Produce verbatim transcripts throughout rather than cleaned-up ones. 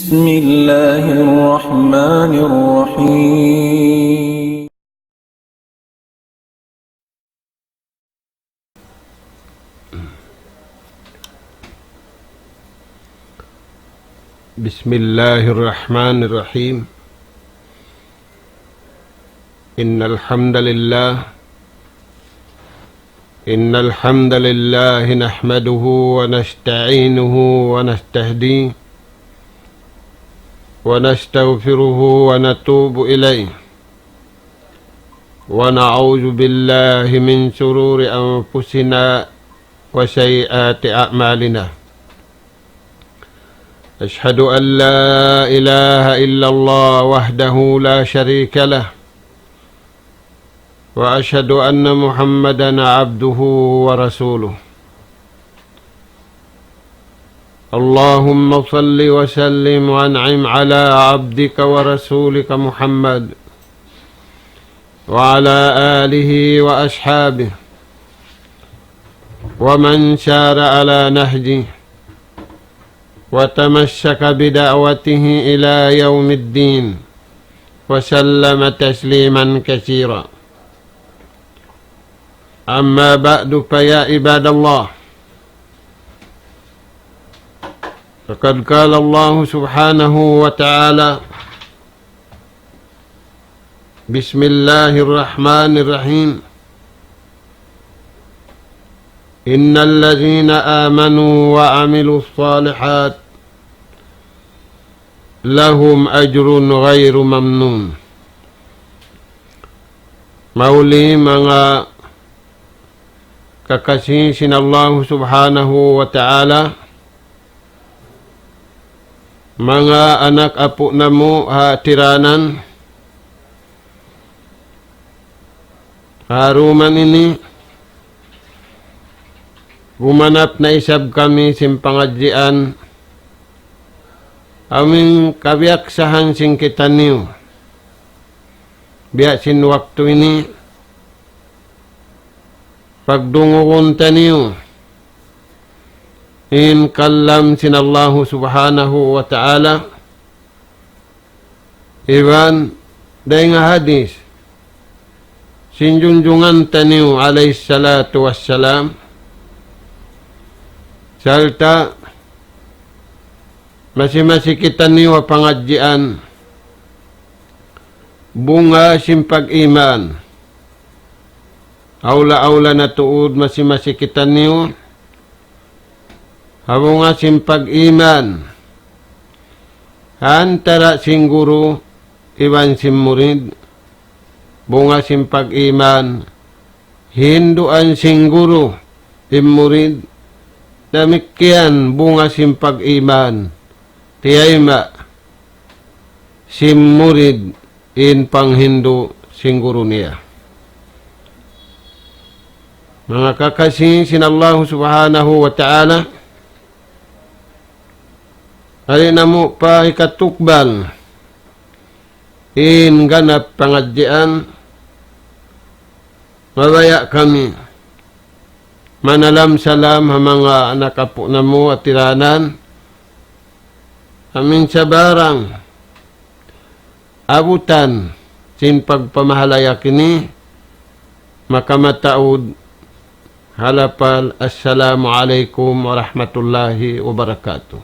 بسم الله الرحمن الرحيم. بسم الله الرحمن الرحيم. إن الحمد لله، إن الحمد لله نحمده ونستعينه ونستهديه ونستغفره ونتوب إليه، ونعوذ بالله من شرور أنفسنا وسيئات أعمالنا. أشهد أن لا إله إلا الله وحده لا شريك له، وأشهد أن محمدا عبده ورسوله. اللهم صل وسلم وأنعم على عبدك ورسولك محمد وعلى آله وأصحابه ومن سار على نهجه وتمسك بدعوته إلى يوم الدين، وسلم تسليما كثيرا. أما بعد، فيا عباد الله، فقد قال الله سبحانه وتعالى: بسم الله الرحمن الرحيم. إن الذين آمنوا وعملوا الصالحات لهم أجر غير ممنون. Mahuli manga kakasi sin Allahu Subhanahu wa Ta'ala, manga anak apu' namu' ha tiranan, ha duman ini, gumanap na isab kami sin pangadjian, amu in kabiyaksahan sin kitaniyu, biya' sin waktu ini, pagdungugun taniyu in kalam sin Allahu Subhanahu wa Ta'ala, iban dayn ha hadis sin junjungan taniyu alayhi salatu wassalam, sarta' masi-masi kitaniyu ha pangadjian, bunga sin pag-iman. Awla-awla na tuud masi-masi kitaniyu ha bunga sin pag-iman ha antara' sin guru iban sin murid. Bunga sin pag-iman, hinduan sin guru in murid. Damikkiyan bunga sin pag-iman, tiyayma' sin murid in panghindu' sin guru niya. Manga kakasi sin Allahu Subhanahu wa Ta'ala, ari namu' pa hikatukbal in ganap pangadjian, mabaya' kami manalam salam ha manga anak apu' namu' ha tiranan, amu in sabarang abutan sin pagpamahalaya' kini, maka mataud ha lapal, Assalamu alaykum warahmatullahi wabarakatuh.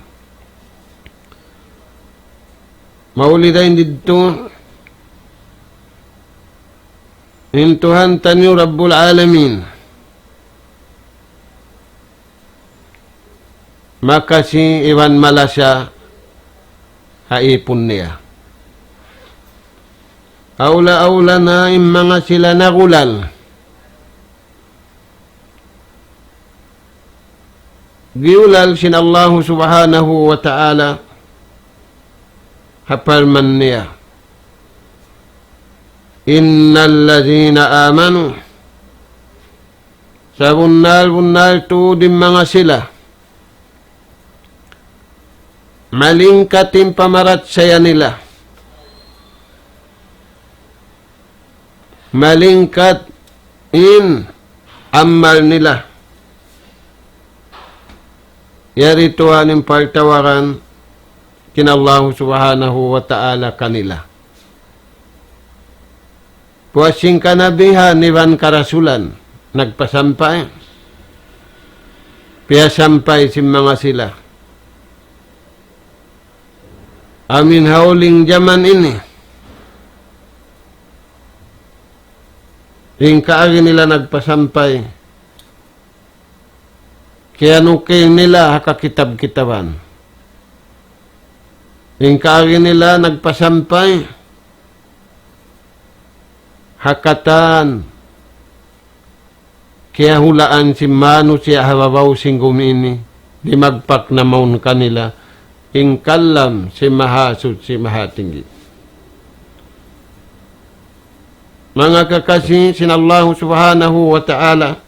Mahuli dayn didtu, in Tuhan taniyu Rabbul Alamin, makasi iban malasa ha ipun niya. Awla-awla na in manga sila nagulal. Giyulal sin Allahu Subhanahu wa Ta'ala ha parman niya, إن الذين آمنوا, sabunnal-bunnal tuud in manga sila malingkat in pamarachaya nila, malingkat in amal nila. Yari tuud in pagtawagun sin Allahu Subhanahu wa Ta'ala kanila. Puas sin kanabihan iban karasulan, nagpasampay, piyasampay sin manga sila. Amu in ha huling jaman ini, in kaagi nila nagpasampay, kiyanukil nila ha kakitab-kitaban. In kaagi nila nagpasampay ha katan kiyahulaan sin manusiya' ha babaw sin gumi ini, di' magpak na mawn kanila in kalam sin Mahasuchi Mahatinggi. Manga kakasi sin Allahu Subhanahu wa Ta'ala,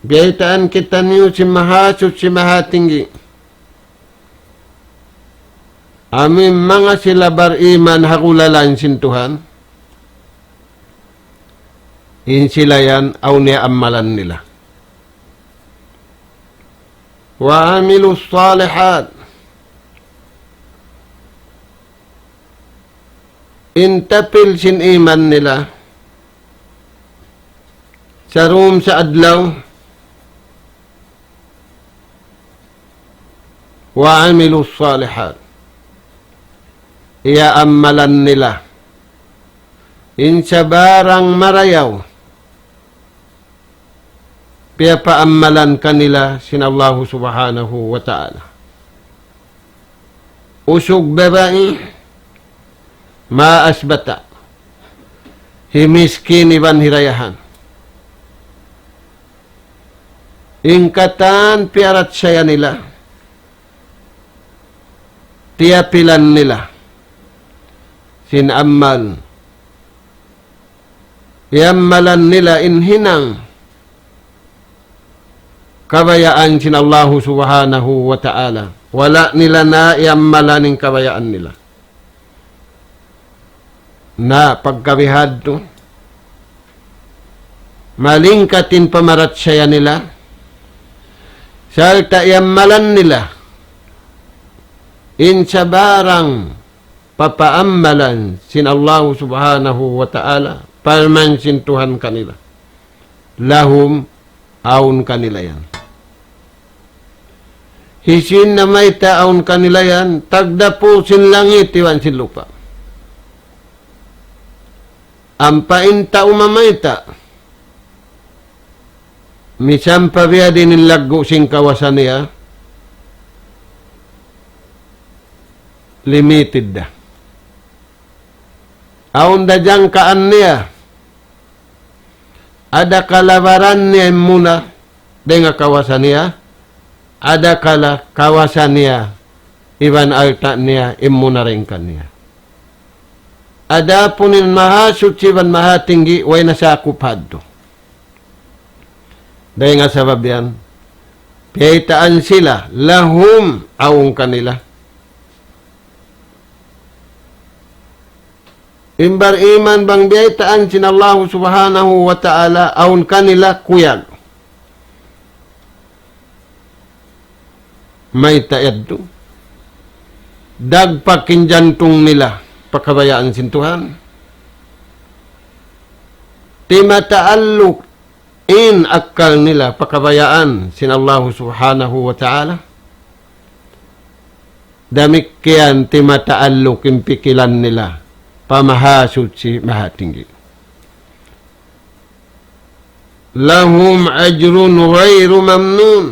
biyaytaan kitaniyu sin Mahasuchi Mahatinggi. Amu in manga sila bariman ha hulalan sin Tuhan, in sila yan awn iyaammalan nila. وعملوا الصالحات. In tapil sin iman nila, sarum sa adlaw, وعملوا الصالحات. Iyaammalan nila in sabarang marayaw, piyapaammalan kanila sin Allahu Subhanahu wa Ta'ala. Usug babai, ما أثبت. Hi miskin iban hi dayahan. In katan piyarachaya nila, tiyapilan nila sin ammal. Iyammalan nila in hinang kabayaan sin Allahu Subhanahu wa Ta'ala. Wala' nila na iyammalan in kabayaan nila. Na pagkabihadtu, malingkat in pamarachaya nila, sarta' iyammalan nila in sabarang papaammalan sin Allahu Subhanahu wa Ta'ala, parman sin Tuhan kanila. لهم, awn kanila yan. Hisiyu in namayta' awn kanila yan? Tagdapu sin langit iban sin lupa'. Ampa in tau mamayta', misan pa biya' diin in laggu' sin kawasa niya, limited da. Awn da jangkaan niya, adakala baran niya in muna dayn ha kawasa niya, adakala kawasa niya iban alta' niya in muna dayn kaniya. Adapun in Mahasuchi iban Mahatinggi, way nasakup hadtu. Dayn ha sabab yan, piyaytaan sila, لهم, awn kanila. In bariman bang biyaytaan sin Allahu Subhanahu wa Ta'ala, awn kanila kuyag. Mayta' yadtu? Dagpak in jantung nila pa kabayaan sin Tuhan. Timataalluk in akkal nila pa kabayaan sin Allahu Subhanahu wa Ta'ala. Damikkiyan timataalluk in pikilan nila pa Mahasuchi Mahatinggi. لهم أجر غير ممنون.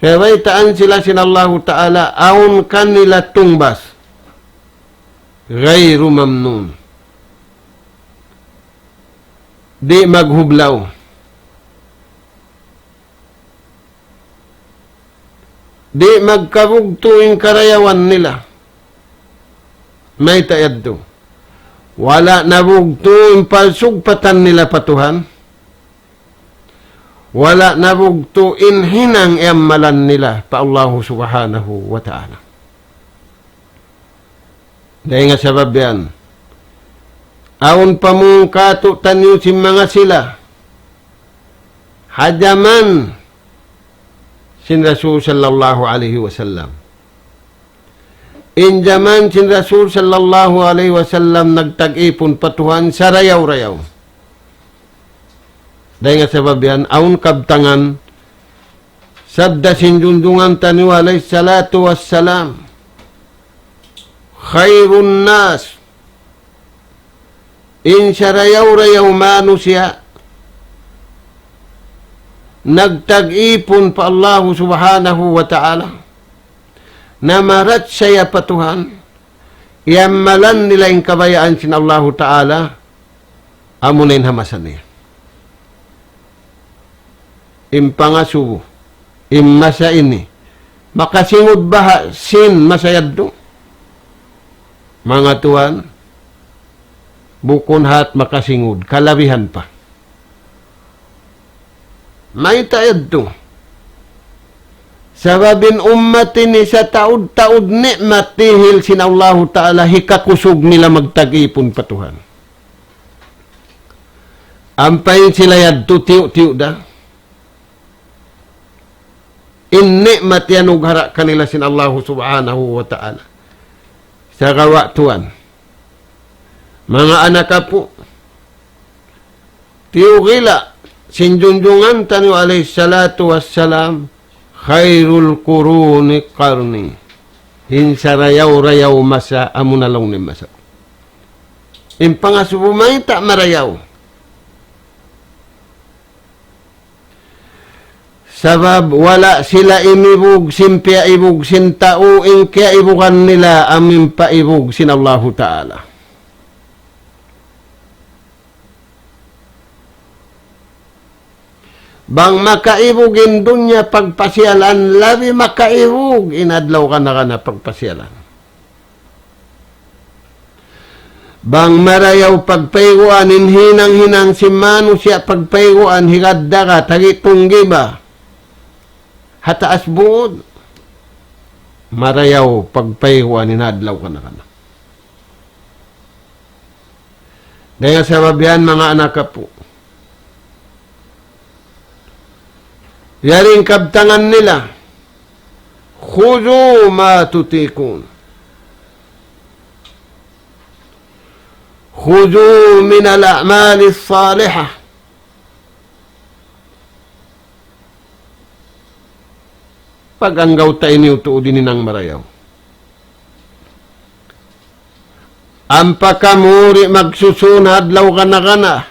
Kiyabiyaytaan sila sin Allahu Ta'ala, awn kanila tungbas. غير ممنون. Di' maghublaw. Di' magkabugtu' in karayawan nila. Mayta' yadtu? Wala' nabugtu' in palsugpatan nila pa Tuhan. Wala' nabugtu' in hinang iyammalan nila pa Allahu Subhanahu wa Ta'ala. Dayn ha sabab yan, awn pa mung katu'taniyu sin manga sila ha jaman sin Rasul sallallahu alayhi wasallam. In jaman sin Rasul sallallahu alayhi wasallam nagtag-ipun pa Tuhan sarayaw-rayaw. Dayn ha sabab yan, awn kabtangan, sabda sin junjungan taniyu alayhi salatu wassalam, خير الناس, in sarayaw-rayaw manusiya', nagtag-ipun pa Allahu subhanahu wa ta'ala, namarachaya pa Tuhan, iyammalan nila in kabayaan sin Allahu ta'ala, amuna in ha masa niya. In pangasubu, in masa ini, makasingud baha' sin masa yadtu? Manga tuwan, bukun hat makasingud, kalabihan pa. Mayta' yadtu? Sabab in ummat ini sataud-taud ni'mat dihil sin Allahu ta'ala, hikakusug nila magtag-ipun pa Tuhan. Ampa in sila yadtu tiyu'-tiyu' da in ni'mat iyanugara' kanila sin Allahu subhanahu wa ta'ala. Sagawa' tuwan, manga anak apu', tiyugila' sin junjungan taniyu alayhi salatu wassalam, خير القرون قرني. In sarayaw-rayaw masa, amuna laung niya in masa. In pangasubu mayta' marayaw? Sabab wala' sila imibug sin piyaibug sin tau, in kiyaibugan nila amu in paibug sin Allahu ta'ala. Bang makaibug in dunya pagpasiyalan, labi makaibug in adlaw kana-kana pagpasiyalan. Bang marayaw pagpayguan in hinang-hinang sin manusiya', pagpayguan higad dagat, ha gitung giba, ha taas bungud, marayaw pagpayguan in adlaw kana-kana. Dayn ha sabab yan, manga anak apu', yari in kabtangan nila, خذوا ما تطيقون. خذوا من الأعمال الصالحة. Pag-anggawta' niyu tuud in hinang marayaw. Ampa kamu di' magsusun adlaw kana-kana.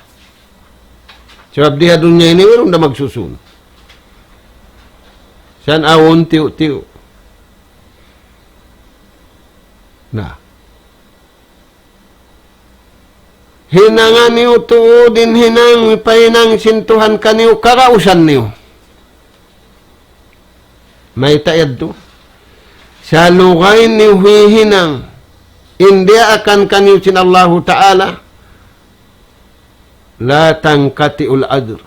Sabab di ha dunya ini, wayruun da magsusun. Sa' awn tiyu'-tiyu'. Na. Hinanga niyu tuud in hinang, pahinang sin Tuhan kaniyu, kagausan niyu. Mayta' yadtu? Sa' lugay niyu hihinang in diyaakan kaniyu sin Allahu ta'ala, لا تنقطع الأجر.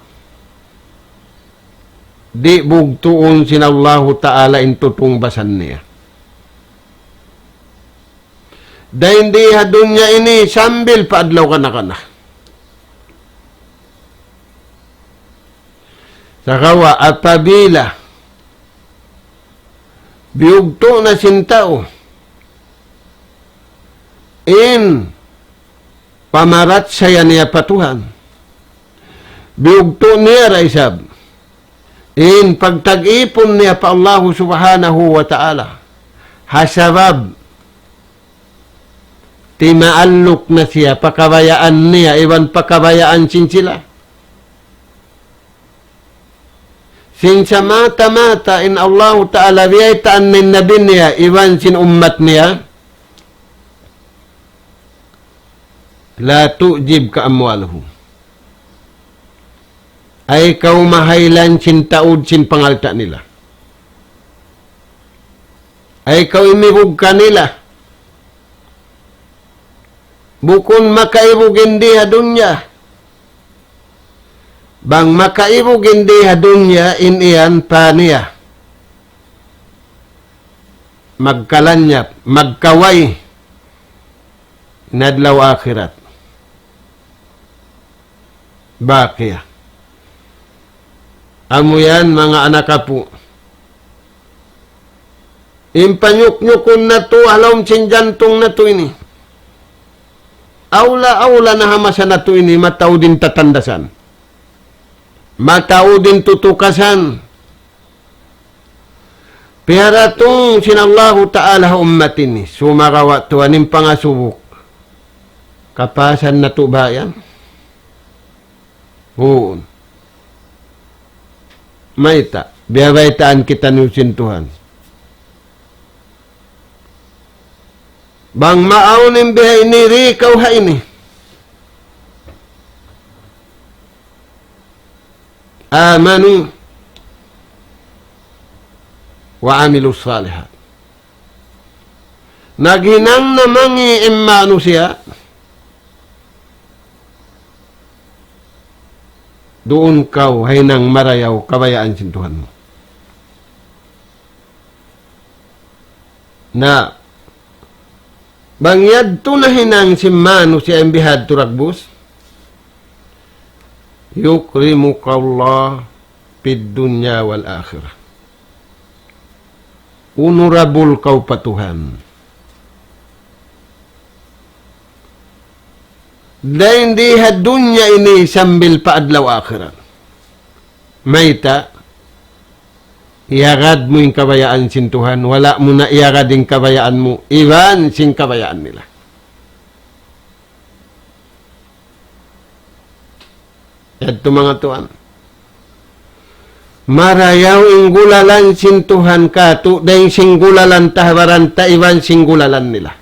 Di' bugtuun sin Allahu ta'ala in tutungbasan niya. Dayn di ha dunya ini sambil pa adlaw kana-kana. Sagawa' apabila biyugtu' na sin tau in pamarachaya niya pa Tuhan, biyugtu' niya da isab in pagtag-ipun niya pa Allahu subhanahu wa ta'ala. Ha sabab timaalluk na siya pa kabayaan niya iban pa kabayaan sin sila. Sin sa mata-mata in Allahu ta'ala biyaytaan in nabi niya iban sin ummat niya, لا تعجبك أموالهم. Ayaw kaw mahaylan sin taud sin pangalta' nila. Ayaw kaw imibug kanila. Bukun makaibug in di ha dunya. Bang makaibug in di ha dunya, in yan pa niya magkalanyap, magkaway in adlaw akhirat. Baqiya. Amu yan, manga anak apu'. In panyuknyukun natu' ha lawm sin jantung natu' ini. Awla-awla na ha masa natu' ini, mataud in tatandasan. Mataud in tutukasan. Piyaratung sin Allahu Ta'ala ha ummat ini. Sumagawa' tuwan in pangasubuk. Kapasan natu' ba yan? Huun. Mayta', biyabaytaan kitaniyu sin Tuhan. Bang maawn in bihaini ri kaw ha ini. آمنوا وعملوا الصالحات. Naghinang na mangi' in manusiya', duun kaw ha hinang marayaw kabayaan sin Tuhan mu. Na, bang yadtu na hinang sin manusiya' in bihadtu dagbus, يكرمك الله في الدنيا والآخرة. Honorable kaw pa Tuhan. Dayn di ha dunya ini sambil pa adlaw akhirat. Mayta', iyagad mu in kabayaan sin Tuhan, wala' mu na iyagad in kabayaan mu, iban sin kabayaan nila. Yadtu manga tuwan. Marayaw in gulalan sin Tuhan katu', dayn sin gulalan ta ha baran ta iban sin gulalan nila.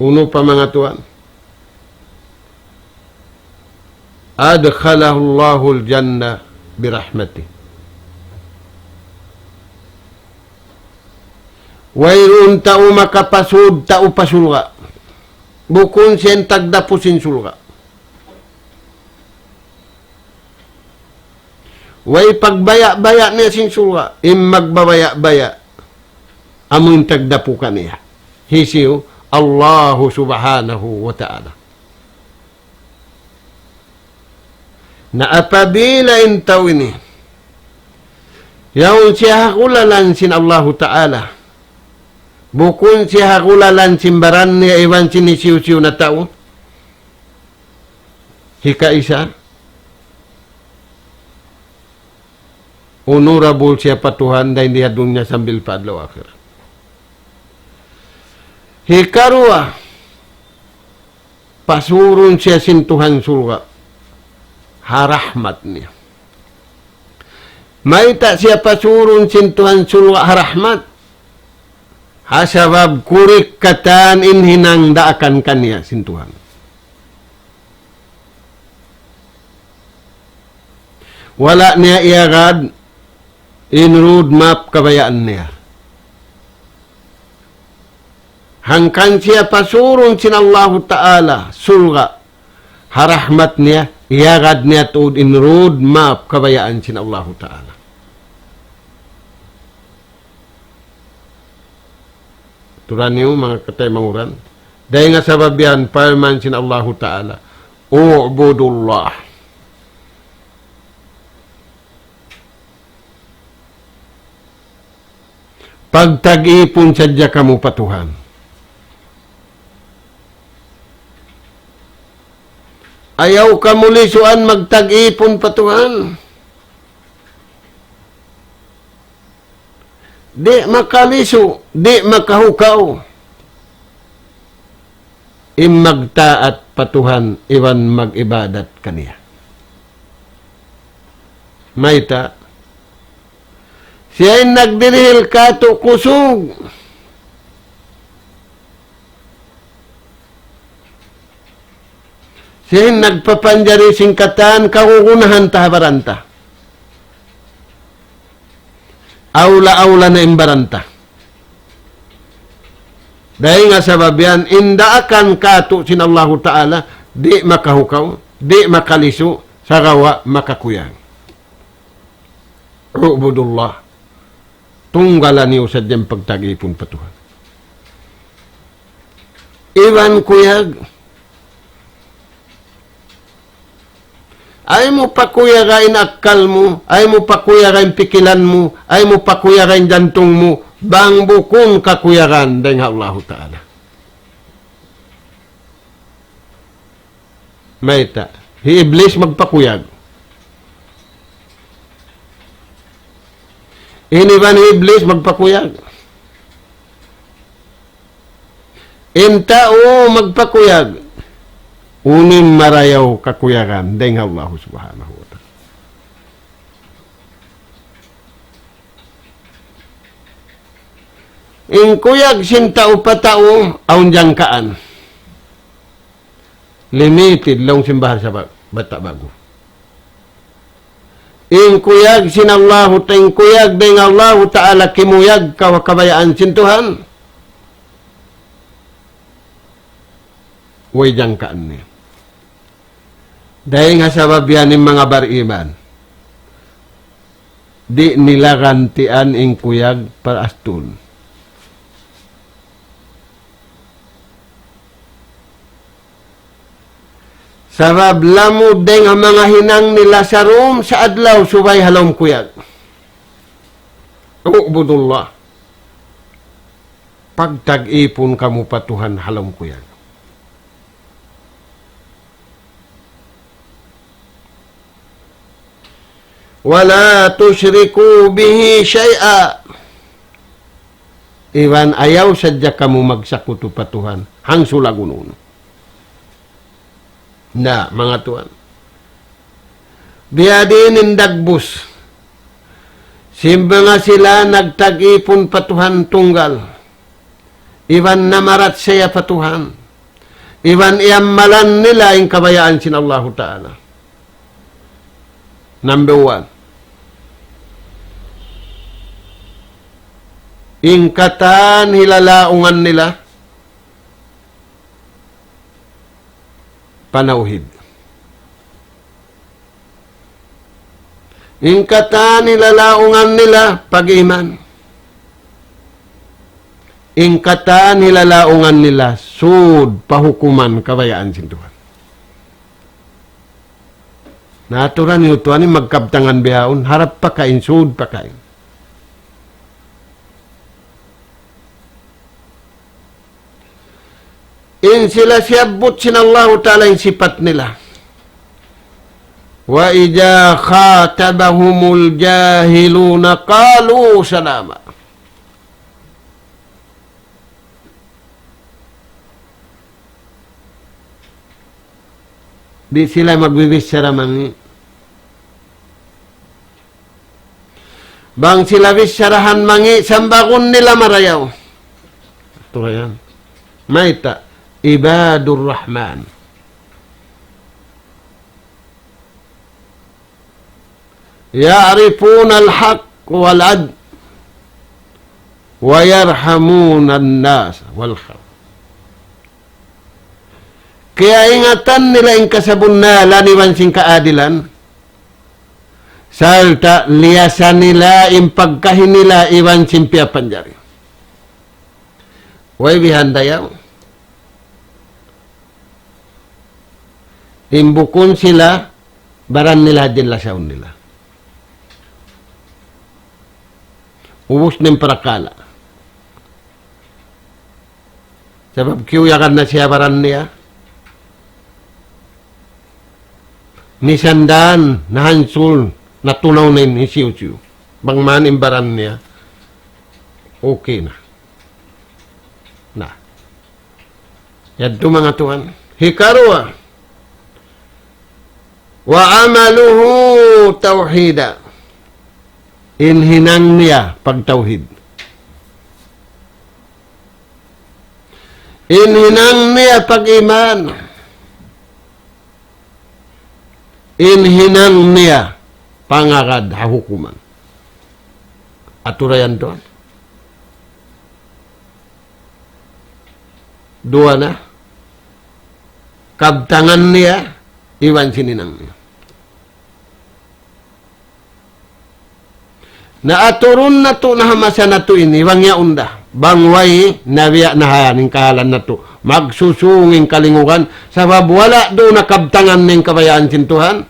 Unu pa manga tuwan. أدخله الله الجنة برحمته. Wayruun tau makapasud tau pa surga'. Bukun siya in tagdapu sin surga'. Way pagbaya'-baya' niya sin surga'. In magbabaya'-baya'. Amu in tagdapu kaniya. Hisiyu? Allahu subhanahu wa ta'ala. Na apabila in tau ini, yaun siya ha gulalan sin Allahu Ta'ala, bukun siya ha gulalan sin baran niya iban sin hisiyu-siyu na tau, hikaisa, honorable siya pa Tuhan, dayn di ha dunya sambil pa adlaw akhirat. Hikaruwa, pasurun siya sin Tuhan surga'. Ha rahmat niya. Mayta' siya pasurun sin Tuhan surga' ha rahmat? Ha sabab kurik katan in hinang daakan kaniya sin Tuhan. Wala' niya iyagad in road map kabayaan niya. Hangkan siya pasurun sin Allahu Ta'ala surga', ha rahmat niya, iyagad niya tuud in road map kabayaan sin Allahu Ta'ala. Turan niyu, manga kataymanghuran. Dayn ha sabab yan, parman sin Allahu Ta'ala, اعبدوا الله. Pagtag-ipun sadja kamu pa Tuhan. Ayaw kamu lisuan magtag-ipun pa Tuhan. Di' makalisu, di' makahukaw in magtaat pa Tuhan iban mag-ibadat kaniya. Mayta'? Siya in nagdirihil kātu' kusug. Siya in nagpapanjari sin katan kagunahan ta ha baran ta. Awla-awla na in baran ta. Dayn ha sabab yan, in daakan kātu' sin Allahu Ta'ala, di' makahukaw, di' makalisu, sagawa' makakuyag. اعبدوا الله. Tunggalan niyu sadja in pagtag-ipun pa Tuhan. Iban kuyag, Ayaw mu pakuyaga in akkal mu, ayaw mu pakuyaga in pikilan mu, ayaw mu pakuyaga in jantung mu, bang bukun kakuyagan dayn ha Allahu Ta'ala. Mayta'? Hi Iblis magpakuyag. Ini ba hi Iblis magpakuyag? In tau magpakuyag, unu in marayaw kakuyagan dayn ha Allah Subhanahu wa Ta'ala. In kuyag sin tau pa tau, awn jangkaan. Limited, laung sin bahasa ba-, bata' bagu. In kuyag sin Allahu Ta-, in kuyag dayn Allahu Ta'ala kimuyag ka-, kabayaan sin Tuhan. Way jangkaan niya. Dayn ha sabab yan in manga bariman, di' nila gantian in kuyag pa astun. Sabab lamud dayn ha manga hinang nila sarum sa adlaw subay ha lawm kuyag. U'budullah. Pagtag-ipun kamu pa Tuhan ha lawm kuyag. ولا تشركوا به شيئا. Iban ayaw sadja kamu magsakutu pa Tuhan, hangsul unu-unu. Na, manga tuwan. Biyadiin in dagbus sin manga sila nagtag-ipun pa Tuhan tunggal. Iban namarachaya pa Tuhan. Iban iyammalan nila in kabayaan sin Allahu Ta'ala. Number one. In katan hilalaungan nila panawhid. In katan hilalaungan nila pag-iman. In katan hilalaungan nila sud pahukuman kabayaan sin Tuhan. Naturan niyu tuwan in magkabtangan bihaun, harap pa kain, sud pa kain. In sila siyabbut sin Allahu Ta'ala in sipat nila. وإذا خاطبهم الجاهلون قالوا سلاما. Di' sila magbibichara mangi'. Bang sila bicharahan mangi', sambagun nila marayaw. Turayan. Mayta'? عباد الرحمن. يعرفون الحق والعدل ويرحمون الناس والخلق. Kiyaingatan nila in kasabunnalan iban sin kaadilan, sarta' liyasa nila in pagkahi nila iban sin piyapanjari. Way bihan dayaw. In bukun sila, baran nila hadja in lasaun nila. Ubus na in parakala'. Sabab kiyuyagan na siya baran niya. Misan da, nahangsul, natunaw na in hisiyu-siyu. Bang man in baran niya, okay na. Na. Yadtu manga tuwan. Hikaruwa, وعمله توحيدا. In hinang niya pagtawhid. In hinang niya pag-iman. In hinang niya pangagad ha hukuman. Atura yan tuwan. Duwa na. Kabtangan niya, iban sin hinang niya. Na aturun natu' na ha masa natu' ini, bang yaun da. Bang way, nabiya' na ha yan in kahalan natu'. Magsusung in kalingugan, sabab wala' duun na kabtangan in kabayaan sin Tuhan.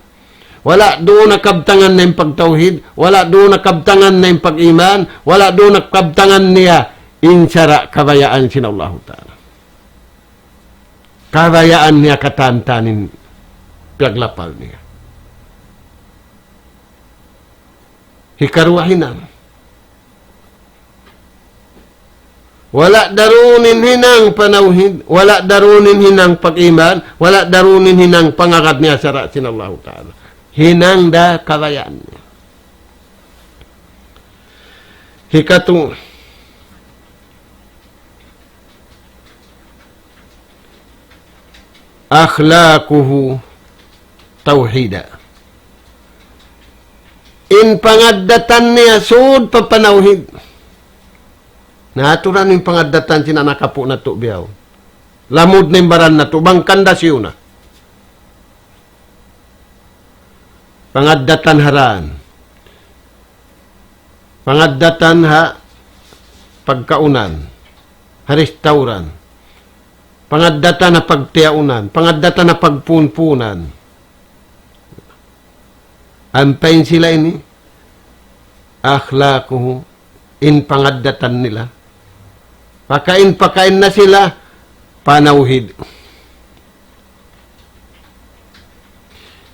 Wala' duun na kabtangan niya in pagtawhid, wala' duun na kabtangan niya in pag-iman, wala' duun na kabtangan niya in sara' kabayaan sin Allahu Ta'ala. Kabayaan niya katan-katan in piyaglapal niya. Hikaruwa hinang. Wala' darun in hinang panawhid, wala' darun in hinang pag-iman, wala' darun in hinang pangagad niya sara' sin Allahu Ta'ala. Hinang da kabayaan niya. Hikatu, أخلاقه توحيدا. In pangaddatan niya sud pa panawhid. Na aturan in pangaddatan sin anak apu' natu' bihaun. Lamud na in baran natu', bang kanda siyu na. Pangaddatan ha dān. Pangaddatan ha pagkaunan, ha restaurant. Pangaddatan ha pagtiyaunan, pangaddatan ha pagpunpunan. Ampa in sila ini, أخلاقه, in pangaddatan nila. Pakain-pakain na sila, panawhid.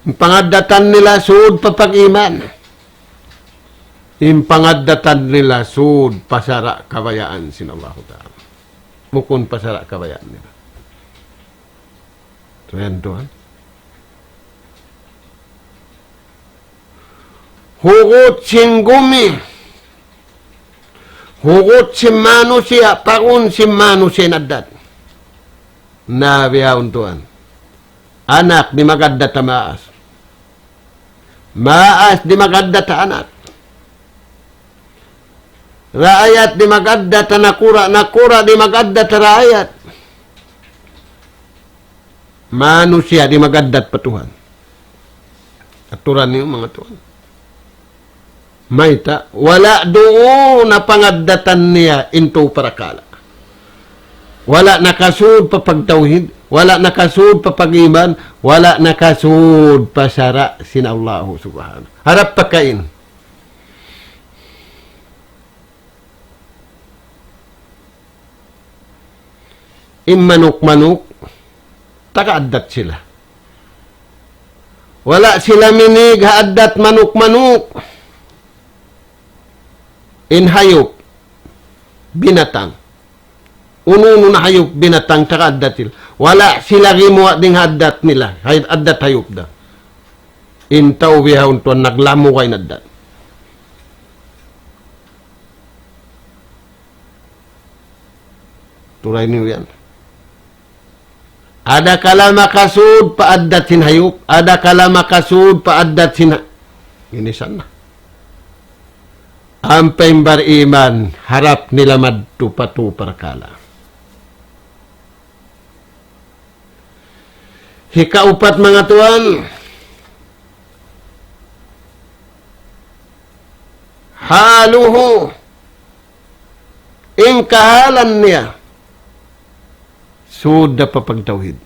In pangaddatan nila sud pa pag-iman. In pangaddatan nila sud pa sara' kabayaan sin Allahu Ta'ala. Bukun pa sara' kabayaan nila. Tuwan, tuwan. Hugut sin gumi. Hugut sin manusiya', pagun sin manusiya' in addat. Na bihaun tuwan. Anak di' mag-addat ha maas. Maas di' mag-addat ha anak. Raayat di' mag-addat ha nakura', nakura' di' mag-addat ha raayat. Manusiya' di' mag-addat pa Tuhan. Aturan niyu manga tuwan. Mayta', wala' duun na pangaddatan niya in tū parakala'. Wala' nakasud pa pagtawhid, wala' nakasud pa pag-iman, wala' nakasud pa sara' sin Allahu Subhanahu. Harap pakain. In manuk-manuk, taga addat sila. Wala' sila minig ha addat manuk-manuk. In hayup, binatang. Unu-unu na hayup, binatang, taga addat sila. Wala' sila gimuwa' dayn ha addat nila, hay-, addat hayup da. In tau bihaun tuwan naglamugay na addat. Turay niyu yan. Adakala makasud pa addat sin hayup, adakala makasud pa addat sin ha-, ini sana. Ampa in bariman, harap nila madtu pa tū parakala'. Hikaupat manga tuwan, حاله, in kahalan niya, sud da pa pagtawhid.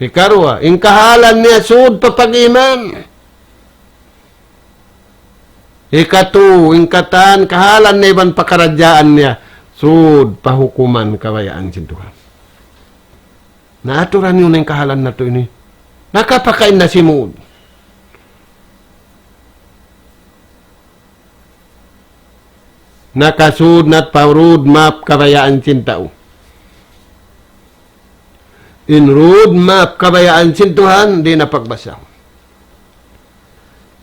Hikaruwa, in kahalan niya sud pa pag-iman. Hikatū, in katan kahalan niya iban pakaradjaan niya, sud pa hukuman kabayaan sin Tuhan. Na aturan niyu na in kahalan natu' ini. Nakapakain na simud. Nakasud na pa road map kabayaan sin tau. In road map kabayaan sin Tuhan, di' na pagbasa.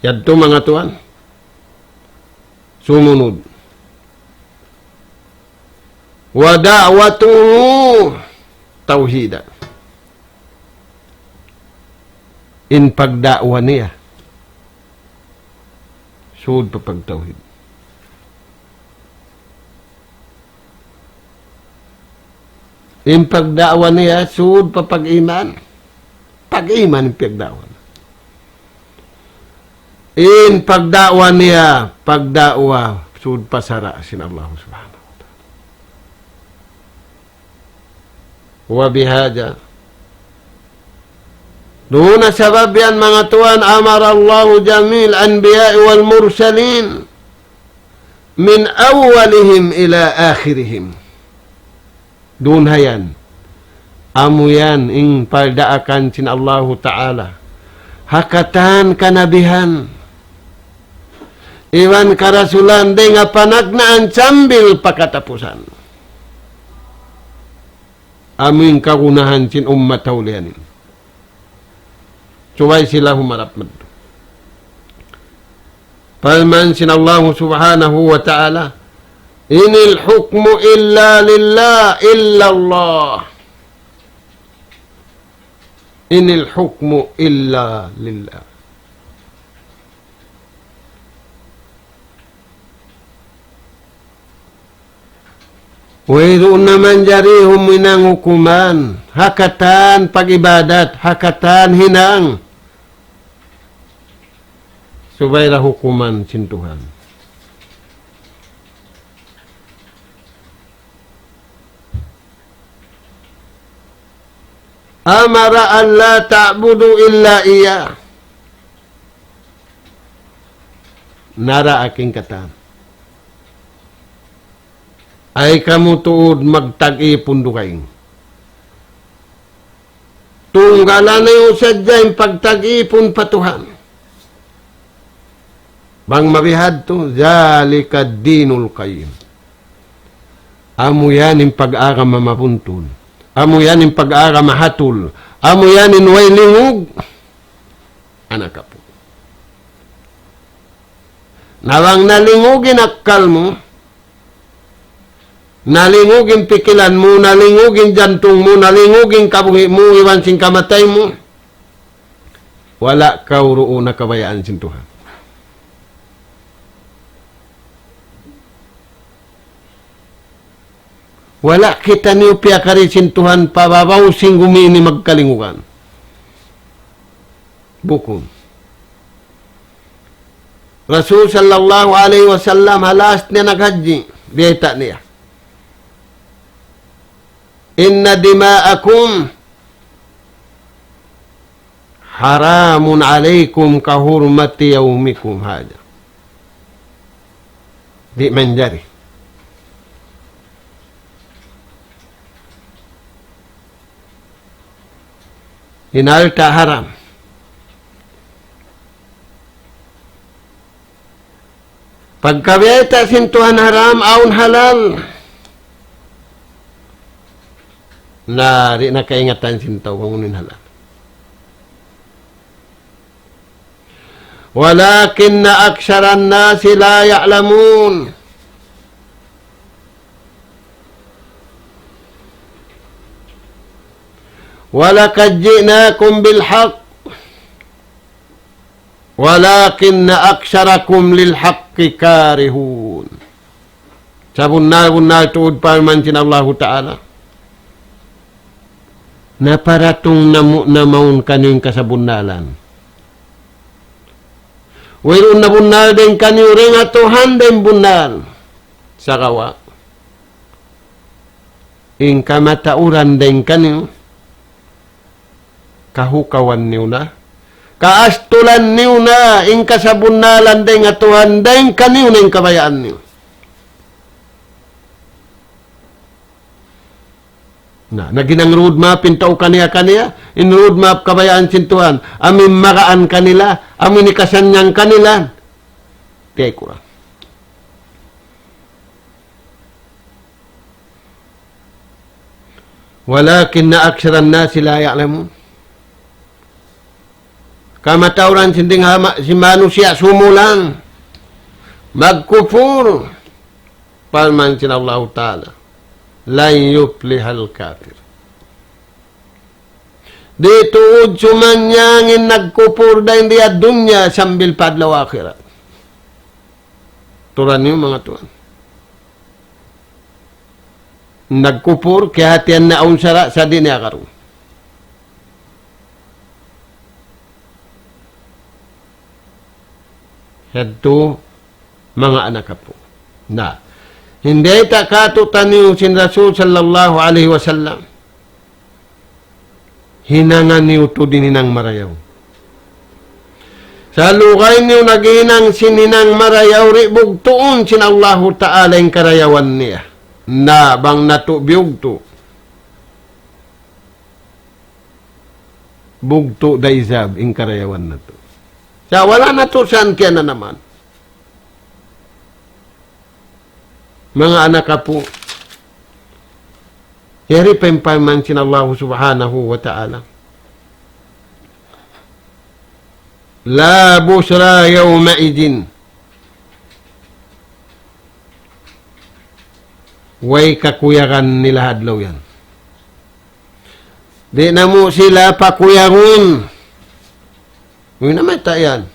Yadtu manga tuwan. Sumunud. ودعوته توحيدا. In pagda'wa niya, sud pa pagtawhid. In pagda'wa niya, sud pa pag-iman. Pag-iman in pagda'wa. In pagda'wa niya, pagda'wa sud pa sara' sin Allah Subhanahu wa Ta'ala. وبهذا Duun na sabab yan, manga tuwan, أمر الله جميع الأنبياء والمرسلين من أولهم إلى آخرهم. Duun ha yan. Amu yan in pardaakan sin Allahu Ta'ala ha katan kanabihan iban karasulan dayn ha panagnaan sambil pa katapusan. Amu in kagunahan sin ummat ha ulihan ini. Subay sila humarap madtu. Parman sin Allahu Subhanahu wa Ta'ala, إن الحكم إلا لله، إلا الله. إن الحكم إلا لله. Wayruun na manjari huminang hukuman ha katan pag-ibadat, ha katan hinang, subay da hukuman sin Tuhan. أمر أن لا تعبدوا إلا إياه. Nara aking katan. Ay kamu tuud magtag-ipun dugaing. Tunggalan niyu sadja in pagtag-ipun pa Tuhan. Bang mabihadtu, ذلك الدين القيم. Amu yan in pag-agama mabuntun. Amu yan in pag-agama hatul. Amu yan in way lingug. Anak apu. Na bang nalingug in akkal mu, nalingug in pikilan mu, nalingug in jantung mu, nalingug in kabuhi' mu, iban sin kamatay mu, wala' kaw duun ha kabayaan sin Tuhan. Wala' kitaniyu piyakari sin Tuhan pa babaw sin gumi ini magkalingugan. Bukun. Rasul sallallahu alayhi wasallam ha last niya naghajji, biyayta' niya, إن دماءكم حرام عليكم كحرمة يومكم هذا. Di' manjari. In alta' haram. Pagka biyayta' sin Tuhan haram, awn halal. Na, di' na kaingatan sin tau bang unu in halal. ولكن أكثر الناس لا يعلمون. ولقد جئناكم بالحق ولكن أكثركم للحق كارهون. Sabunnal-bunnal tuud parman sin Allahu Ta'ala, naparatung namu' na mawn kaniyu in kasabunnalan. Wayruun na bunnal dayn kaniyu dayn ha Tuhan dayn bunnal. Sagawa' in kamatauran dayn kaniyu, kahukawan niyu na, kaastulan niyu na, in kasabunnalan dayn ha Tuhan dayn kaniyu na in kabayaan niyu. Na, naghinang road map in tau kaniya-kaniya, in road map kabayaan sin Tuhan, amu in magaan kanila, amu in hikasannyang kanila. Tiyay Qur'an. ولكن أكثر الناس لا يعلمون. Kamatauran sin dayng ha ma-, sin manusiya' sumulang magkupur. Parman sin Allahu Ta'ala, لن يفلح الكافرون. Di' tuud sumannyang in nagkupur dayn di ha dunya sambil pa adlaw akhirat. Turan niyu manga tuwan. Nagkupur, kiyahatihan na awn sara', sa' di' niya karu. Yadtu manga anak apu'. Na, hindayta' kātu'niyu sin Rasul sallallahu alayhi wasallam. Hinangan niyu tuud in hinang marayaw. Salugay niyu naghinang sin hinang marayaw, di' bugtuun sin Allahu Ta'ala in karayawan niya. Na bang natu' biyugtu', bugtu' da isab in karayawan natu'. Sa' wala' natu' sa' kiyananaman. Manga anak apu', yari pa in parman sin Allahu Subhanahu wa Ta'ala. لا بشرى يومئذ. Way kakuyagan nila ha adlaw yan. Di' namu' sila pakuyagun. Uy, na mayta' yan.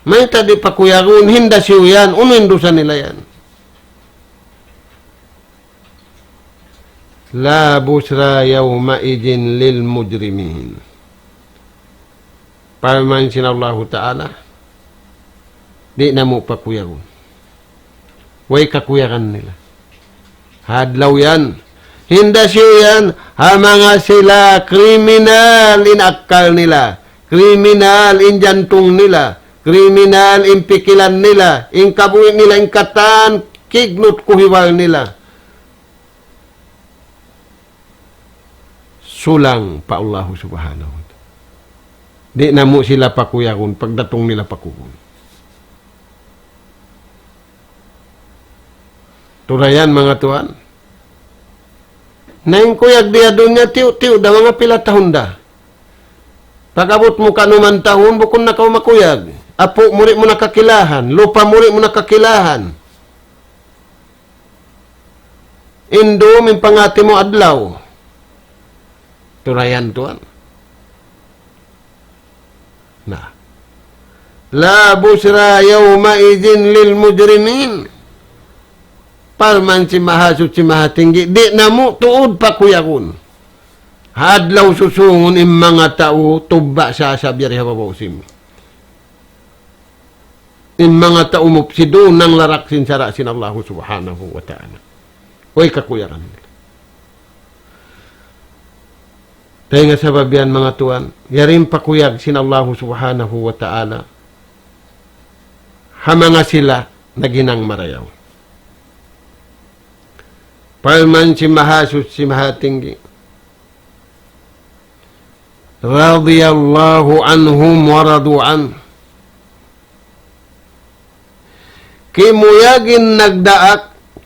Mayta' di' pakuyagun, hinda siyu yan, unu in dusa nila yan. لا بشرى يومئذ للمجرمين. Parman sin Allahu Ta'ala, di' namu' pakuyagun. Way kakuyagan nila. Ha adlaw yan. Hinda siyu yan, ha manga sila kriminal in akkal nila, kriminal in jantung nila, kriminal in pikilan nila, in kabuhi' nila, in katan kignut kuhiwal nila. Sulang pa Allahu Subhanahu wa Ta'ala. Di' namu' sila pakuyagun, pagdatung nila pakugun. Turayan, manga tuwan. Na in kuyag di ha dunya, tiyu'-tiyu' da, manga pila tahun da. Pag-abut mu kanuman tahun, bukun na kaw makuyag. Apu' mu di' mu na kakilahan, lupa mu di' mu na kakilahan. Indum in pangati mu adlaw. Turayan tuwan. Na. لا بشرى يومئذ للمجرمين. Parman sin Mahasuchi Mahatinggi, di' namu' tuud pakuyagun. Ha adlaw susungun in manga tau tubba' sasab yari ha babaw simi. In manga tau mufsidun nanglarak sin sara' sin Allahu Subhanahu wa Ta'ala. Way kakuyagan nila. Dayn ha sabab yan, manga tuwan, yari in pakuyag sin Allahu Subhanahu wa Ta'ala ha manga sila naghinang marayaw. Parman sin Mahasuchi Mahatinggi, رضي الله عنهم ورضوا عنه. Kimuyag in nagdaak,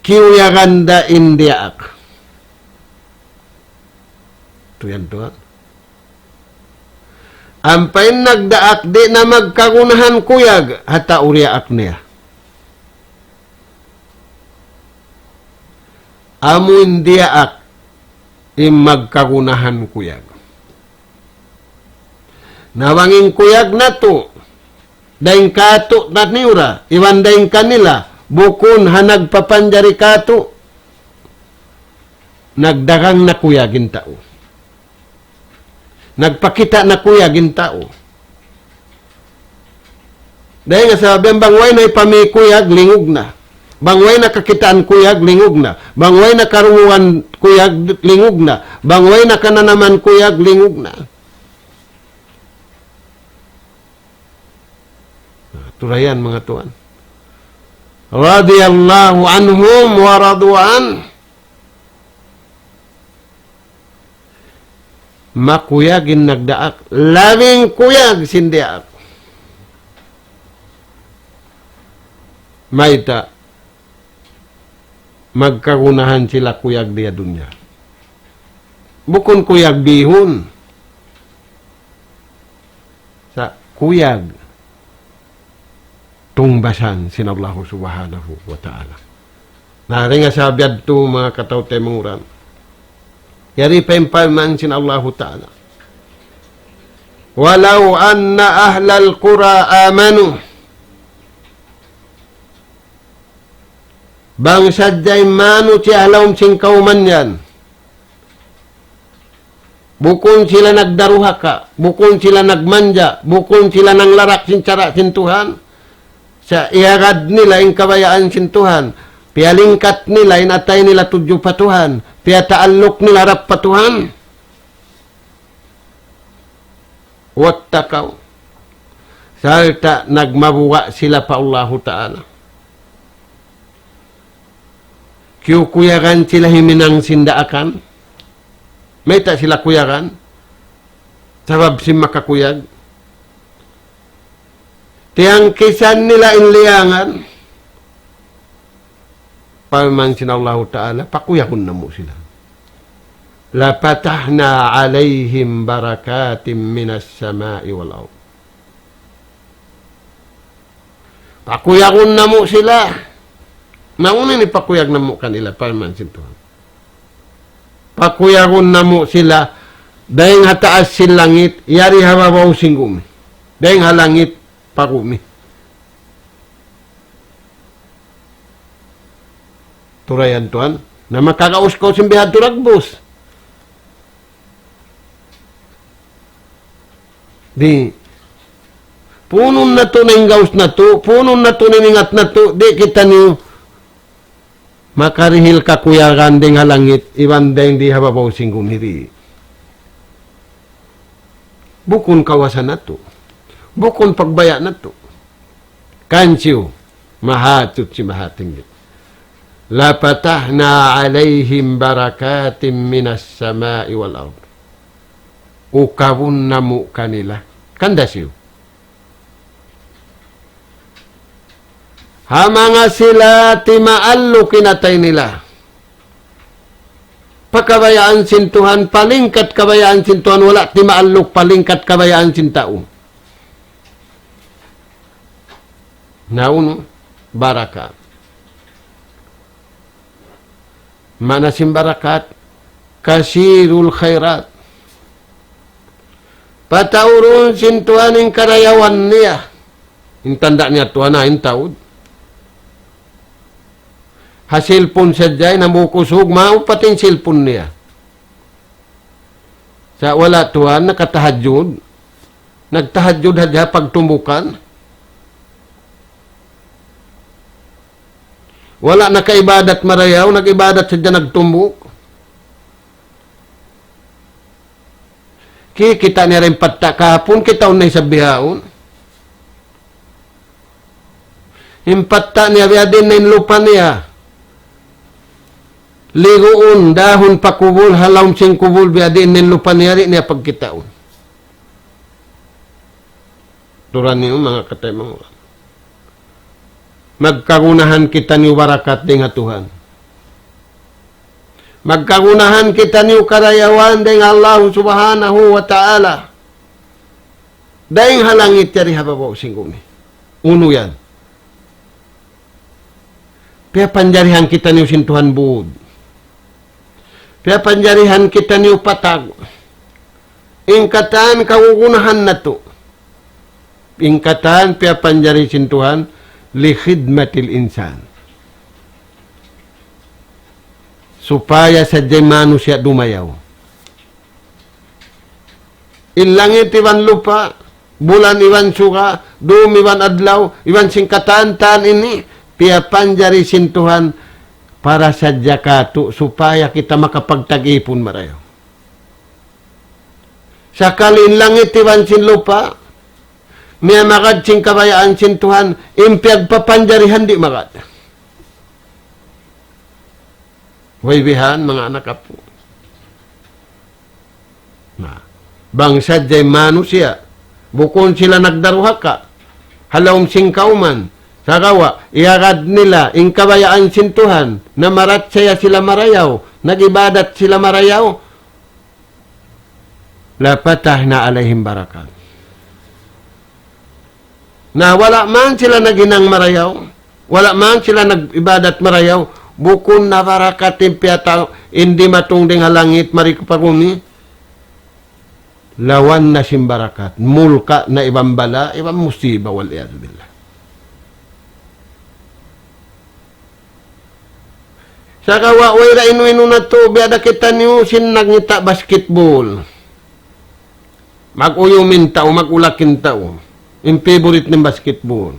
kiyuyagan da in diyaak. Tuyan tuwan. Ampa in nagdaak, di' na magkagunahan kuyag, ha tau diyaak niya. Amu in diyaak, in magkagunahan kuyag. Na bang in kuyag natu', dayn kātu' na niyu ra, iban dayn kanila, bukun ha nagpapanjari kātu', nagdagang na kuyag in tau. Nagpakita' na kuyag in tau. Dayn ha sabab yan, bang way na ipamī kuyag, lingug na. Bang way na kakitaan kuyag, lingug na. Bang way na karungugan kuyag, lingug na. Bang way na kananaman kuyag, lingug na. Turayan, manga tuwan. رضي الله عنهم ورضوا عنه. Makuyag in nagdaak, labing kuyag sin diyaak. Mayta'? Magkagunahan sila kuyag di ha dunya. Bukun kuyag bihun. Sa' kuyag tungbasan sin Allahu Subhanahu wa Ta'ala. Na, dayn ha sabab yadtu, manga kataw-taymanghuran. Yari pa in parman sin Allahu Ta'ala. ولو أن أهل القرى آمنوا. Bang sadja in manusiya' ha lawm sin kawman yan, bukun sila nagdaruhaka, bukun sila nagmanja, bukun sila nanglarak sin sara' sin Tuhan, sa' iyagad nila in kabayaan sin Tuhan, piyalingkat nila in atay nila tudju pa Tuhan, piyataalluk nila harap pa Tuhan. واتقوا. Sarta' nagmabuga' sila pa Allahu Ta'ala. Kiyukuyagan sila himinang sin daakan. Mayta' sila kuyagan? Sabab sin makakuyag. Tiyangkisan nila in liyangan. Parman sin Allahu Ta'ala, pakuyagun namu' sila. لفتحنا عليهم بركات من السماء والأرض. Pakuyagun namu' sila. Na unu in pakuyag namu' kanila, parman sin Tuhan. Pakuyagun namu' sila, dayn ha taas sin langit, yari ha babaw sin gumi. Dayn ha langit, pa gumi. Turayan tuwan, na makagaus-gaus in bihadtu dagbus. Di', puunun natu' na in gaus natu', puunun natu' na in ingat natu', di' kitaniyu makarihil kakuyagan dayn ha langit, iban dayn di ha babaw sin gumi di'. Bukun kawasa natu'. Bukun pagbaya' natu'. Kansiyu, Mahasuchi Mahatinggi. لفتحنا عليهم بركات من السماء والأرض. Ukabun namu' kanila. Kanda siyu. Ha manga sila timaalluk in atay nila. Pa kabayaan sin Tuhan, palingkat kabayaan sin Tuhan, wala' timaalluk palingkat kabayaan sin tau. Na unu, barakat. Maana sin barakat, كثير الخيرات. Pataurun sin Tuhan in karayawan niya. In tanda' niya Tuhan, ha, in taud. Ha cellphone sadja, in hambuuk usug, maupat in cellphone niya. Sa' wala' tuwan, nakatahajjud. Nagtahajjud hadja pagtumbukan. Wala' nakaibadat marayaw, nag-ibadat sadja nagtumbuk. Kikita' niya da in patta' kahapun, kitaun na isab bihaun. In patta' niya, biya' diin na in lupa niya. Liguun, dahun pa kubul, ha lawm sin kubul, biya' diin na in lupa niya, di' niya pagkitaun. Turan niyu, manga kataymanghuran. Magkagunahan kitaniyu barakat dayn ha Tuhan. Magkagunahan kitaniyu karayawan dayn ha Allah Subhanahu wa Ta'ala. Dayn ha langit yari ha babaw sin gumi. Unu yan? Piyapanjarihan kitaniyu sin Tuhan būd. Piyapanjarihan kitaniyu patag. In katan kagunahan natu'. In katan piyapanjari sin Tuhan لخدمة الإنسان. Supaya sadja in manusiya' dumayaw. In langit iban lupa', bulan iban suga, dum iban adlaw, iban sin katan-katan ini, piyapanjari sin Tuhan para sadja kātu', supaya kita makapagtag-ipun marayaw. Sakali in langit iban sin lupa', miyamagad sin kabayaan sin Tuhan, in piyagpapanjarihan di' magad. Way bihan, manga anak apu'. Na, bang sadja in manusiya', bukun sila nagdaruhaka, ha lawm sin kawman, sagawa', iyagad nila, in kabayaan sin Tuhan, namarachaya sila marayaw, nag-ibadat sila marayaw, لفتحنا عليهم بركات. Na wala' man sila naghinang marayaw, wala' man sila nag-ibadat marayaw, bukun na barakat in piyata-, in dimatung dayn ha langit mari pa gumi, lawan na sin barakat, mulka' na iban bala', iban musiba, والعياذ بالله. Sagawa' way da inu-inu natu', biya' da kitaniyu sin nagngita' basketball. Mag-uyum in tau, mag-ulak in tau. In favorite niya basketball.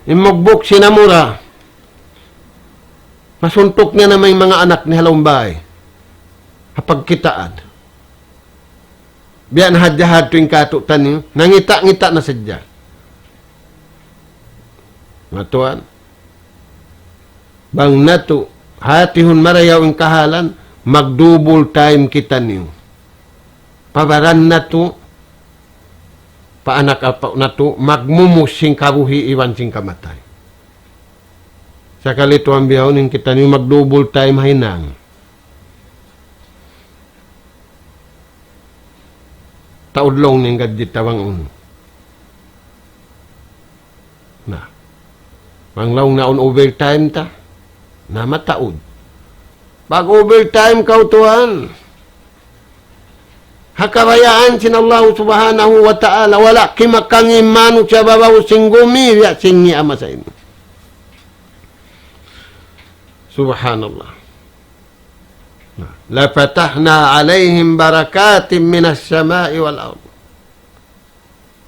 In magbuk sinamura. Masuntuk niya na in manga anak niya ha lawm bāy. Ha pagkitaan. Biya' na hadja ha tuwing katu'taniyu, nangita'-ngita' na sadja. Manga tuwan, bang natu', hātihun marayaw in kahalan, mag-double time kitaniyu. Pa baran natu', pa anak apu' natu', magmumus sin kabuhi' iban sin kamatay. Sakali tuwan bihaun in kitaniyu mag-double time ha hinang. Taud laung niya in gaji ta bang unu. Na. Bang laung niya awn overtime ta. Na mataud. Pag-overtime kaw tuwan. Ha kabayaan sin Allah subhanahu wa ta'ala. Wala' kimakangin manusiya' babaw sin gumi, ya sin ngi ama sa ini. Subhanallah. لفتحنا عليهم بركات من السماء والأرض.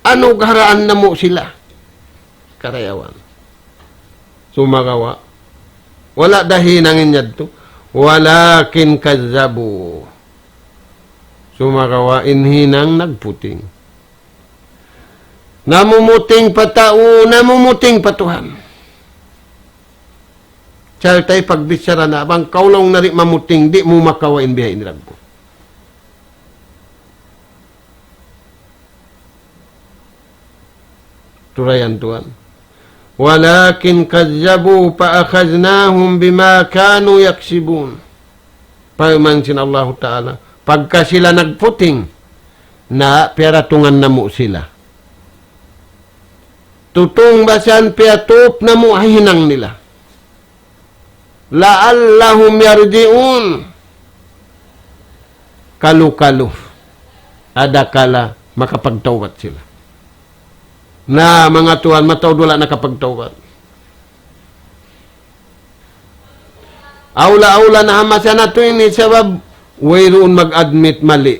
Anugaraan namu' sila. Karayawan. Sumagawa'. Wala' da hinang in yadtu. ولكن كذبوا. Sumagawa' in hinang nagputing. Namumuting pa tau, namumuting pa Tuhan. Sarta' pagbichara na, bang kaw laung niya di' mamuting, di' mu makawa' in biya' ini laung. Turayan tuwan. ولكن كذبوا فأخذناهم بما كانوا يكسبون. Parman sin Allahu Ta'ala, pagka sila nagputing, na piyaratungan namu' sila. Tutung basan piyatup namu' ha hinang nila. لعلهم يرجعون. Kalu-kalu. Adakala makapagtawbat sila. Na, manga tuwan, mataud wala' nakapagtawbat. Awla-awla na ha masa natu' ini sabab wayruun mag-admit mali.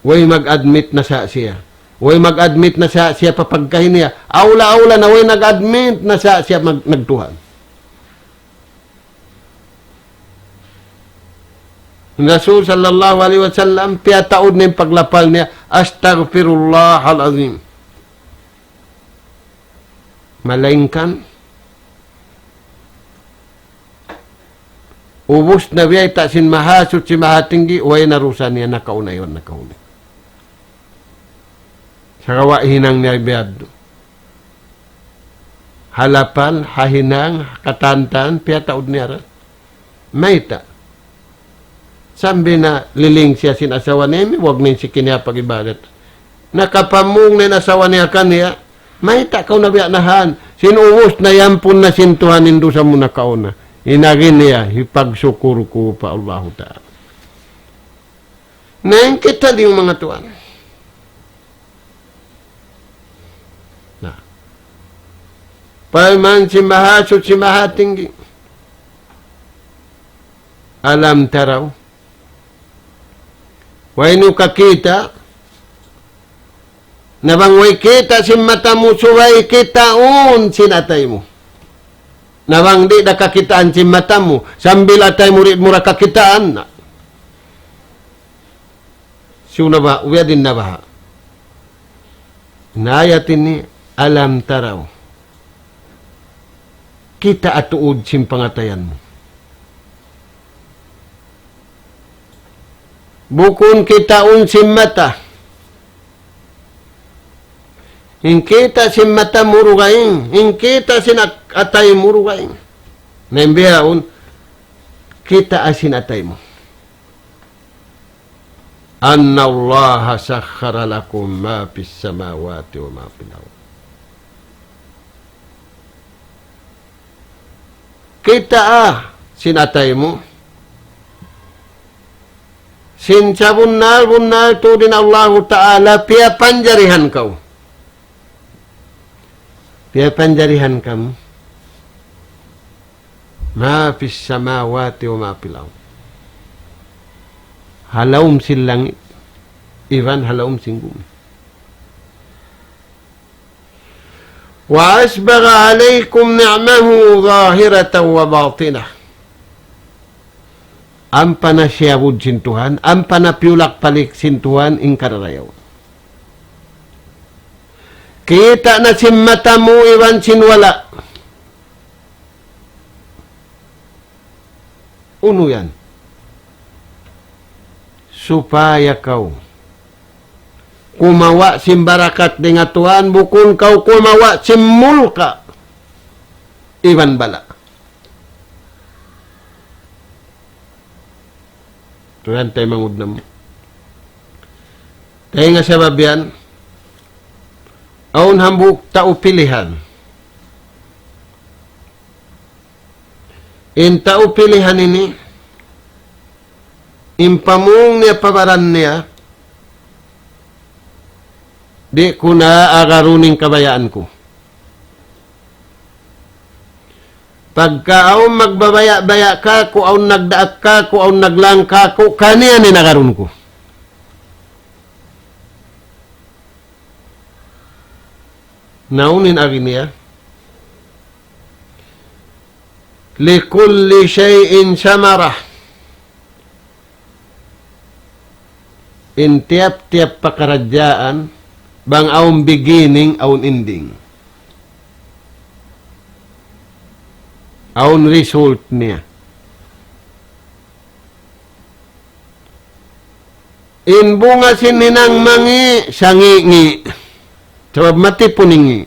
Way mag-admit na sa siya. Way mag-admit na sa siya pa pagkahi niya. Awla-awla na way nag-admit na sa siya mag-, nagtuhan. In Rasul sallallahu alayhi wasallam, piyataud niya in paglapal niya, أستغفر الله العظيم. Malaingkan, ubus na biyayta' sin Mahasuchi Mahatinggi, way na dusa niya nakauna iban nakahuli. Sagawa' hinang niya biya' yadtu. Ha lapal, ha hinang, ha katantan, piyataud niya ra. Mayta'? Sambil na liling siya sin asawa niya, imiwag na in siki niya pag-ibadat. Nakapamung na in asawa niya kaniya, mayta' kaw na biya' na han? Sin ubus na iyampun na sin Tuhan in dusa mu nakauna. In agi niya, hipagsukur ku pa Allahu Ta'ala. Na in kitaniyu manga tuwan. Na. Parman sin Mahasuchi Mahatinggi. ألم تروا. Way niyu kakita', na bang way kita' sin mata mu, subay kitaun sin atay mu. Na bang di' da kakitaan sin mata mu, sambil atay mu di' mu da kakitaan. Na. Siyu na ba, uya din na baha'. In ayat ini, ألم تروا. Kitaa tuud sin pangatayan mu. Bukun kitaun sin mata. In kita' sin mata mu dugaing, in kita' sin at-, atay mu dugaing. Na in bihaun, kitaa sin atay mu. أن الله سخر لكم ما في السماوات وما في الأرض. Kitaa sin atay mu. Sin sabunnal-bunnal tuud in Allahu Ta'ala piyapanjarihan kaw. Piyapanjarihan kamu. ما في السماوات وما في الأرض. Ha lawm sin langit, iban ha lawm sin bumi. وأسبغ عليكم نعمه ظاهرة وباطنة. Ampa na siyabud sin Tuhan, ampa na piyulak-palik sin Tuhan in kararayaw. Kita' na sin mata mu iban sin wala'. Unu yan? Supaya kaw kumawa' sin barakat dayn ha Tuhan, bukun kaw kumawa' sin mulka' iban bala'. Tuhan, taymanghud namu'. Dayn ha sabab yan, awn hambuuk tau pilihan. In tau pilihan ini, in pamung niya pa baran niya, di' ku na agarun in kabayaan ku. Pagka awn magbabaya'-baya' kāku', awn nagdaak kāku', awn naglang kāku', kaniya in agarun ku. Na unu in agi niya? لكل شيء ثمرة. In tiyap-tiyap pakaradjaan, bang awn beginning, awn ending. Awn result niya. In bunga sin hinang mangi', sangi'-ngi'. Sabab matipun in ngi'.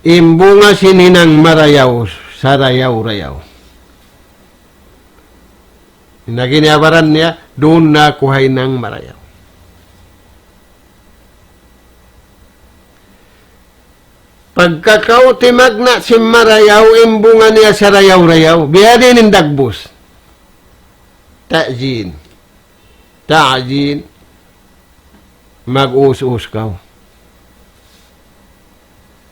In bunga sin hinang marayaw, sarayaw-rayaw. In agi niya baran niya, duun na aku ha hinang marayaw. Pagka kaw timagna' sin marayaw, in bunga niya sarayaw-rayaw. Biya' diin in dagbus? Ta'jil. Ta'jil. Mag-us-us kaw.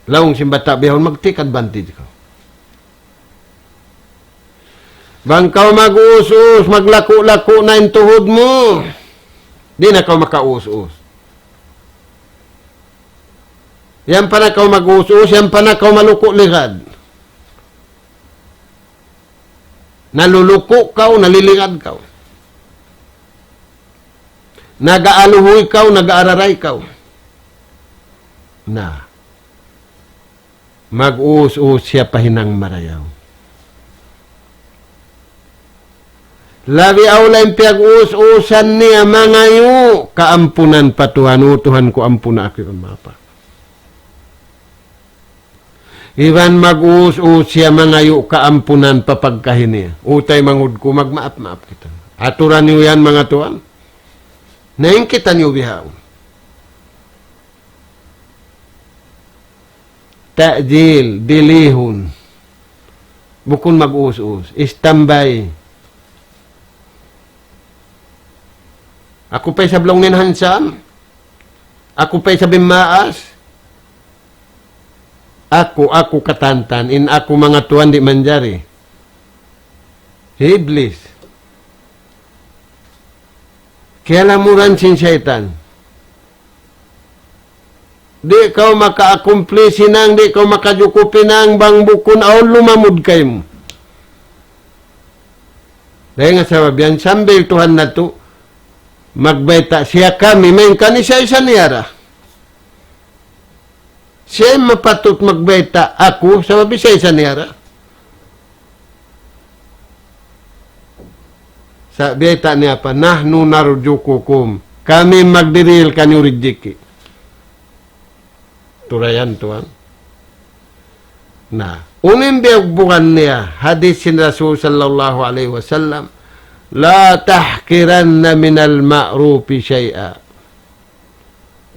Laung sin bata' bihaun, mag-take advantage kaw. Bang kaw mag-us-us, maglaku'-laku' na in tuhud mu, di' na kaw maka-us-us. Yan pa na kaw mag-us-us, yan pa na kaw maluku' ligad. Naluluku' kaw, naliligad kaw. Nag-aaluhuy kaw, nag-aararay kaw. Na. Mag-us-us siya pa hinang marayaw. Labi awla in piyag-us-usan niya mangayu' kaampunan pa Tuhan, "O Tuhan ku, ampuna aku," iban mapa. Iban mag-us-us siya mangayu' kaampunan pa pagkahi niya. "O taymanghud ku, magmaap-maap kita." Aturan niyu yan, manga tuwan. Na in kitaniyu bihaun. Ta'jil, dilihun. Bukun mag-us-us. Istambay. Aku pa isab laung niya handsome. Aku pa isab in maas. Aku, aku katantan. In aku, manga tuwan, di' manjari. Hi Iblis. Kiyalamuran sin saytan. Di' kaw maka-accomplish hinang, di' kaw makajukup hinang, bang bukun awn lumamud kaymu. Dayn ha sabab yan, sambil Tuhan natu', magbayta' siya kami, main kan isa-isa niya ra. Siya in mapatut magbayta', aku, sabab isa-isa niya ra. Sa' biyayta' niya pa, "نحن نرزقكم." Kami magdirihil kaniyu rijiki'. Turayan tuwan. Na, unu in biyugbugan niya, hadis sin Rasul sallallahu alayhi wasallam, "لا تحقرن من المعروف شيئا."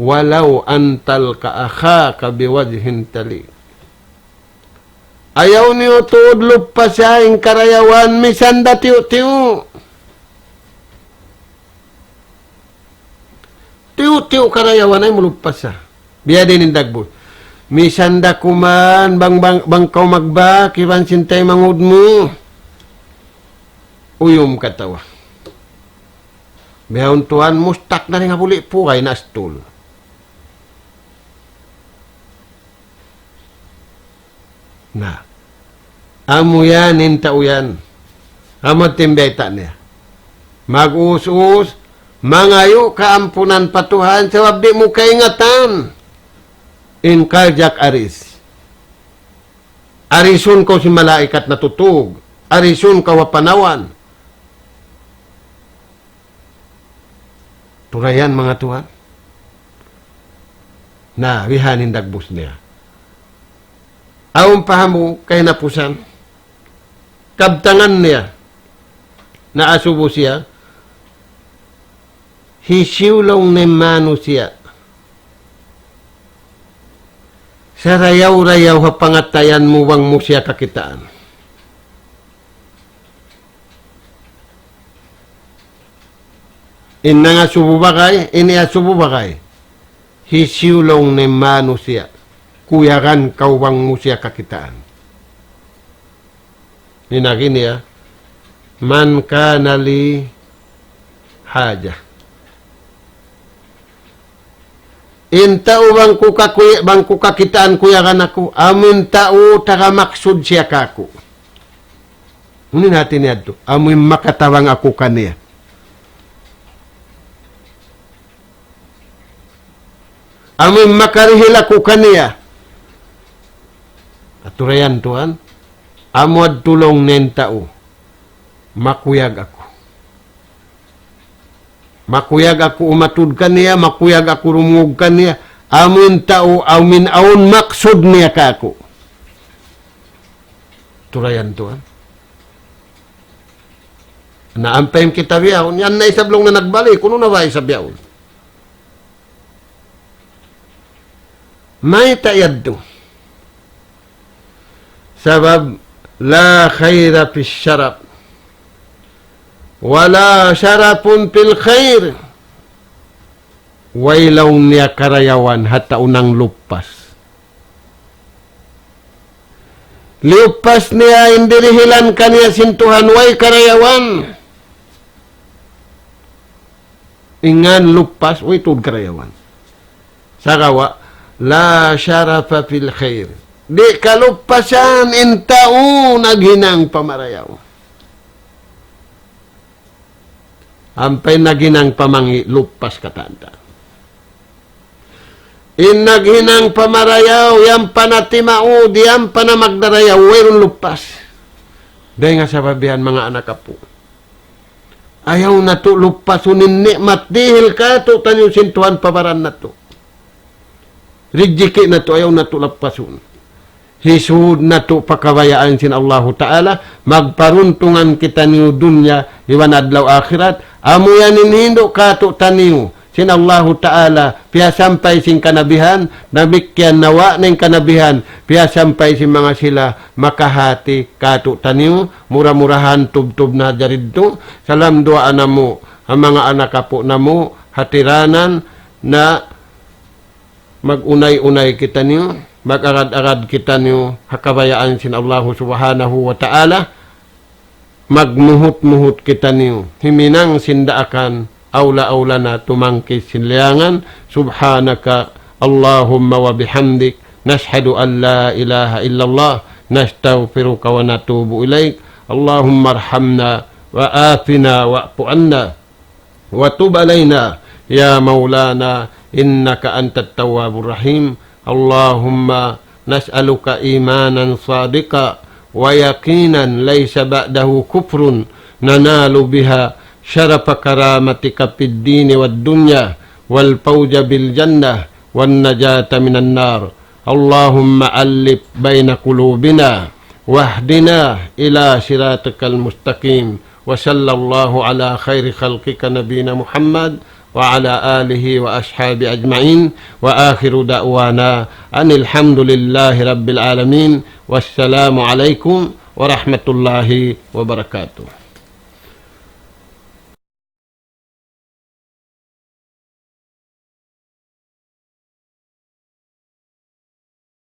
ولو أن تلقى أخاك بوجه طليق. Ayaw niyu tuud luppasa in karayawan misan da tiyu'-tiyu'. Tiyu'-tiyu' karayawan ayaw mu luppasa. Biya' diin in dagbus. Misan da kuman bang, bang, bang kaw magbak iban sin taymanghud mu. Uyum katawa. Bihaun tuwan, mustak na rin ha buli' pugay na astul. Na. Amu yan in tau yan. Amu in biyayta' niya. Mag-us-us, mangayu' kaampunan pa Tuhan, sabab di' mu kaingatan in cardiac arrest. Arisun kaw sin malaikat natutug. Arisun kaw ha panawan. Turayan manga tuwan. Na, bihan in dagbus niya. Awn pa hamu kahinapusan. Kabtangan niya. Naasubu siya. Hisiyu laung niya in manusiya'. Sarayaw-rayaw ha pangatayan mu bang mu siya kakitaan. In nangasubu bagay, in iyasubu bagay. Hisiyu laung niya in manusiya'. Kuyagan kaw bang mu siya kakitaan. In agi niya, من كان له حاجة. In tau bang ku kakuy-, bang ku kakitaan kuyagan aku, amu in tau taga maksud siya kāku'. Unu in hāti niya yadtu? Amu in makatabang aku kaniya. Amu in makarihil aku kaniya. Aturayan tuwan, amu yadtu laung niya in tau. Makuyag aku. Makuyag aku umatud kaniya, makuyag aku dumungug kaniya. Amu in tau, amu in awn maksud niya kāku'. Turayan tuwan. Na ampa in kita bihaun, yan na isab laung niya nagbalik, kunu' na ba isab yaun. Mayta' yadtu? Sabab, لا خير في الشرف ولا شرف في الخير. Way laung niya karayawan ha tau nanglupas. Liyupas niya in dirihilan kaniya sin Tuhan, way karayawan. In ngan lupas, way tuud karayawan. Sagawa', لا شرف في الخير. Di' kalupasan in tau naghinang pamarayaw. Ampa in naghinang pamangi', lupas katan-katan. In naghinang pamarayaw, yan pa na timaud, yan pa na magdarayaw, wayruun lupas. Dayn ha sabab yan, manga anak apu'. Ayaw natu' lupasun in ni'mat dihil kātu'niyu sin Tuhan pa baran natu'. Rijiki' natu' ayaw natu' lapasun. Hisūd natu' pa kabayaan sin Allahu Ta'ala, magparuntungan kitaniyu dunya iban adlaw akhirat, amu yan in hindu' kātu'niyu sin Allahu Ta'ala, piyasampay sin kanabihan, damikkiyan na wa' na in kanabihan, piyasampay sin manga sila makahāti kātu'niyu, mura-murahan tubtub na hadja didtu, salam duwaa namu', ha manga anak apu' namu', hatiranan, na mag-unay-unay kitaniyu, mag-agad-agad kitaniyu, ha kabayaan sin Allahu Subhanahu wa Ta'ala, magmuhut-muhut kitaniyu, himinang sin daakan, awla-awla na tumangkis sin liyangan. سبحانك اللهم وبحمدك، نشهد أن لا إله إلا الله، نستغفرك ونتوب إليك. اللهم ارحمنا وعافنا واعف عنا. وتب علينا يا مولانا إنك أنت التواب الرحيم. اللهم نسألك إيمانا صادقا ويقينا ليس بعده كفر ننال بها شرف كرامتك في الدين والدنيا والفوز بالجنة والنجاة من النار. اللهم ألف بين قلوبنا واهدنا إلى صراطك المستقيم. وصلى الله على خير خلقك نبينا محمد وعلى آله وأصحابه أجمعين. وآخر دعوانا أن الحمد لله رب العالمين. والسلام عليكم ورحمة الله وبركاته.